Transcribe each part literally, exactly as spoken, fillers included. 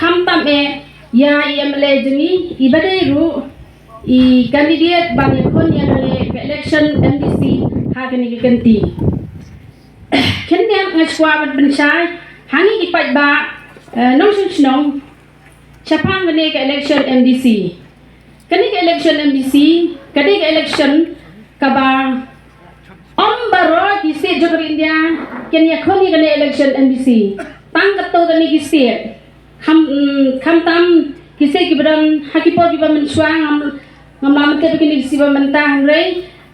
Khamtam eh ïa i MLA jong ngi, i ba dei ruh i candidate ban ïakhun ïa kane ka election MDC ha kane ka kynti. Khyndiat nga sngewbha ban pynshai ha ngi ki paidbah, eh, nongshong shnong shaphang kane ka election MDC. Kane ka election MDC ka dei ka election kaba ym baroh ki state jong ka ri India kin ïakhun ïa kane election MDC. Tang katto katne ki state. Kham, mm, khamtam ki state kiba don ha ki por kiba mynshuwa, ngam, ngam lah ban tip ïa kine ki state ba mynta, hynrei,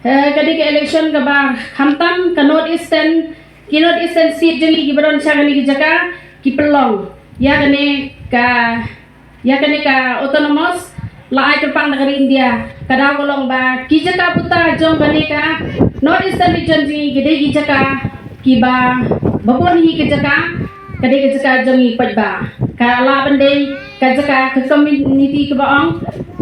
eh, ka dei ka election kaba khamtam ka North Eastern, ki North Eastern state jong ngi kiba don sha kane ki jaka ki pynlong ïa kane ka, ïa kane ka autonomous, la ai kyrpang da ka ri India. Ka daw ka long ba ki jaka puta jong kane ka North Eastern region jong ngi ki dei ki jaka kiba, ba bun hi ki jaka ka dei ka jaka jong ngi paidbah. Ka lah ban dei ka jaka ka community kaba ong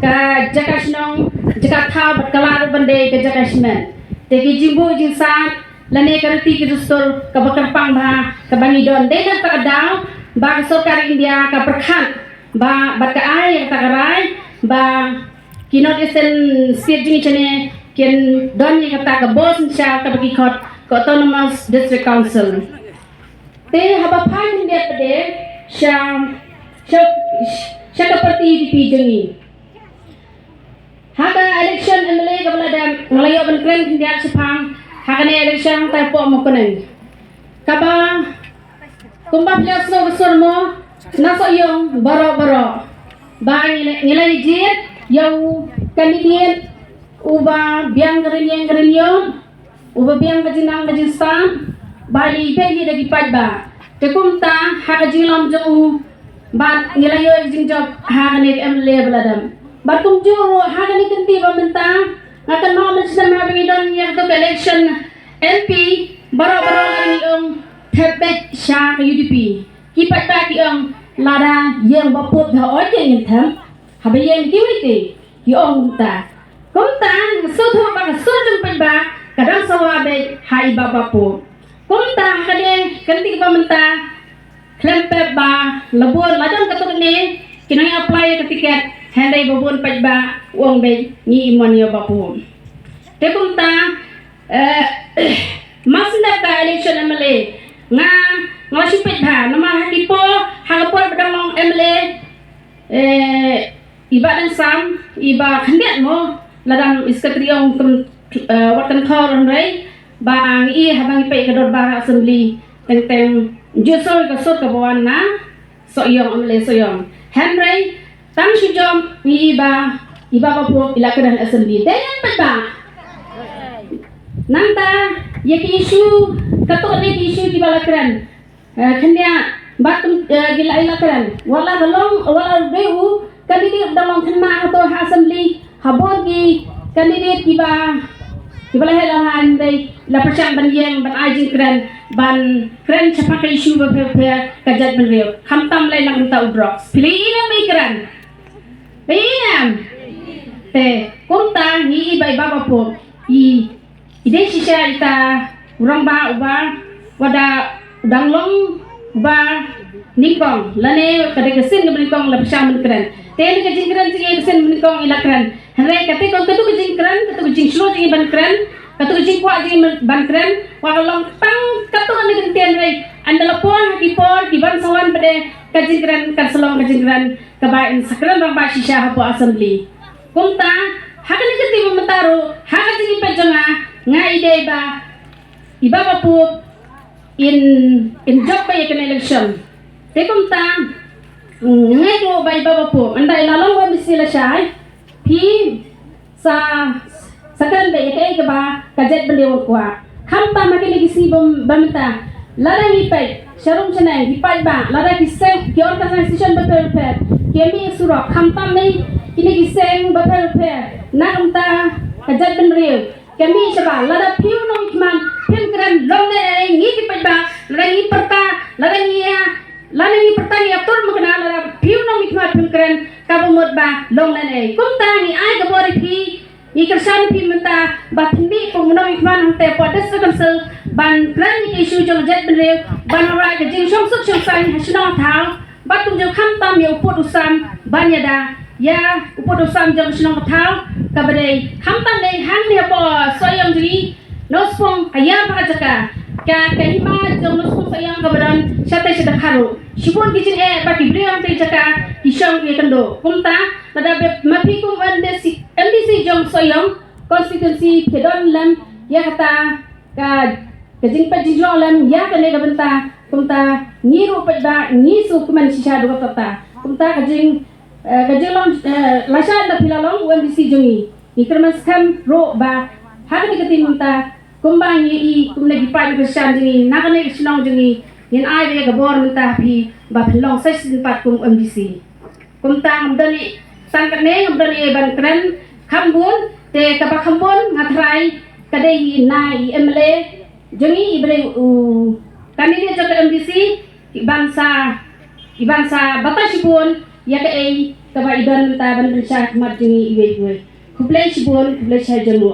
ka jaka shnong, jaka thaw, bad ka lah ruh ban dei ka jaka shimet. Te ki jingbuh jingsat lane ka riti ki dustur kaba kyrpang bha kaba ngi don, dei na kata ka daw ba ka sorkar India ka pyrkhat ba, bad ka ai ïa kata ka rai ba ki North Eastern state jong ngi shane kin don ïa kata ka bor synshar kaba ki khot ka Autonomous District Council. Te haba phai khyndiat pat de sha, sha, sha ka party UDP jong ngi. Ha ka election MLA kaba la dep, nga la ïoh ban kren khyndiat shaphang ha kane election hangtai hapoh Mawkynrein. Kaba kumba phi la sngewsih mo, na Sohiong baroh baroh ba ngi la, ngi la jied ïa u candidate uba biang ka rynïeng ka rynïot, uba biang ka jingnang ka jingstad, ba i beh hi da ki paidbah. Te kumta ha ka jinglong jong u bad ngi la ïoh ka jingjop ha kane ka MLA ba la dep. Bad kumjuh ruh ha kane ka kynti ba mynta, nga kynmaw mynshem haba ngi don ïa ka election MP, baroh baroh la ngi ong thep beit sha ka UDP. Ki paidbah ki ong lada ïeng Bah Pop da oi te ngin thep. Haba ïeng kiwei te ki ong kumta. Kumta nga sngewthuh ba ka sur jong paidbah ka dang sawa beit ha i Bah Pop. Kumta ha kane ka kynti ba mynta khlem pep ba la bun, la don katto katne ki nang apply ïa ka ticket, hynrei ba bun paidbah u ong beit ngi im mon ïa Bah Pop. Te kumta, eh, mar shu dep ka election MLA, nga, nga la shu peit bha namar ha ki por, ha ka por ba dang long MLA, eh, i Bah Dang Sam, i Bah khyndiat mo, la dang i secretary jong ka, eh, Wat Kynthor, hynrei ba ngi i haba ngi peit ka dorbar assembly, teng teng ju soi ka sur kaba wan na Sohiong, MLA Sohiong. Hynrei tang shu jop ngi i ba, i Bah Pop i la kren assembly. Dei ne em paidbah? Nangta ïa ki issue katto ne ki issue kiba la kren. Eh, khyndiat bad, eh, ki la, i la kren. Wat la ka long, wat la dei u candidate ba dang long khynnah hato ha assembly, ha bor ki candidate kiba, kiba la heh la lha, hynrei la pyrshang ban ïeng ban ai jingkren, ban kren shaphang ka issue bapher bapher ka jaitbynriew. Khamtam lei na ka bynta u drugs. Phi la ïohi ne em ba i kren? Ba i ïohi ne em? Te kumta ngi i ba i Bah Pop i I dei shisha ita u rangbah uba, wat la u dang long uba nyngkong, lane ka dei ka sien kaba nyngkong la pyrshang ban kren. Te kane ka jingkren jong i ka sien ba nyngkong i la kren. Hynrei kata ka, kata ka jingkren, kata ka jingshlur jong i ban kren, kata ka jingkwah jong i ban kren, wat ka long tang kata ka, kane ka ktien, hynrei ynda la poi ha ki por kiban sa wan pat de ka jingkren kan sa long ka jingkren kaba in sa kren rangbah shisha hapoh assembly. Kumta ha kane ka kynti ba mynta ruh, ha ka jingpeit jong nga, nga i dei ba i Bah Pop in, in jop ka ïa kane election. Te kumta, mm, nga i dei ba i Bah Pop, ynda i la long u MDC lashai, phi sa, sa kren beit ïa kaei kaba ka jaitbynriew kwah. Khamtam ha kine ki sngi ba, ba mynta, lada ngi peit sharum shaneng, ki paidbah, lada ki seng, ki organisation bapher bapher ki mih surok, khamtam ne kine ki seng bapher bapher na ka bynta ka jaitbynriew, ki mih shabar. Lada phi u nongmihkhmat phim kren, long lehnoh ngi ki paidbah, lada ngi pyrta, lada ngi ïa, lada ngi pyrta ngi ïa tur makna, lada phi u nongmihkhmat phim kren, kaba mut ba long lehnoh. Kumta ngi ai ka bor ïa phi, ngi kyrshan ïa phi mynta ba phin mih kum u nongmihkhmat hangtei hapoh District Council ban kren ïa ki issue jong ka jaitbynriew, ban wanrah ka jingshong suk shong saiñ ha shnong thaw, Pat kumjuh khamtam ïa u pud u sam ban ïada ïa u pud u sam jong shnong ka thaw kaba dei khamtam dei hangne hapoh Sohiong jong ngi. Nongspung ka ïa ba ka jaka ka ka hima jong nongspung Sohiong kaba don shatei shatei kharu. Shibun ki jingeh ba ki briew hangtei jaka ki shong ïa kynduh. Kumta lada bep ma phi kum MDC, MDC jong Sohiong constituency phi don lem ïa kata ka ka jingpeit jingjong lem ïa kane ka bynta. Kumta ngi ruh peit ba ngi shu kmen shisha da kata. Kumta ka jing eh, ka jinglong eh, lashai da phi la long u MDC jong ngi. Ngi kyrmen skhem ruh ba ha kane ka ktien mynta kumba ngi i kumne ki paid ki shan jong ngi na kane ka shnong jong ngi ngin ai ba ka bor mynta ha phi ba phin long sa shisien pat kum MDC. Kumta ngam don i tang katne ngam don i ban kren kham bun te kaba kham bun nga tharai ka dei i na i MLA jong ngi i ba dei u candidate jong ka MDC i ban sa i ban sa batai shibun ïa kaei kaba i don mynta ban pynshai khmat jong ngi iwei pa iwei. Khublei shibun, khublei shai jong u.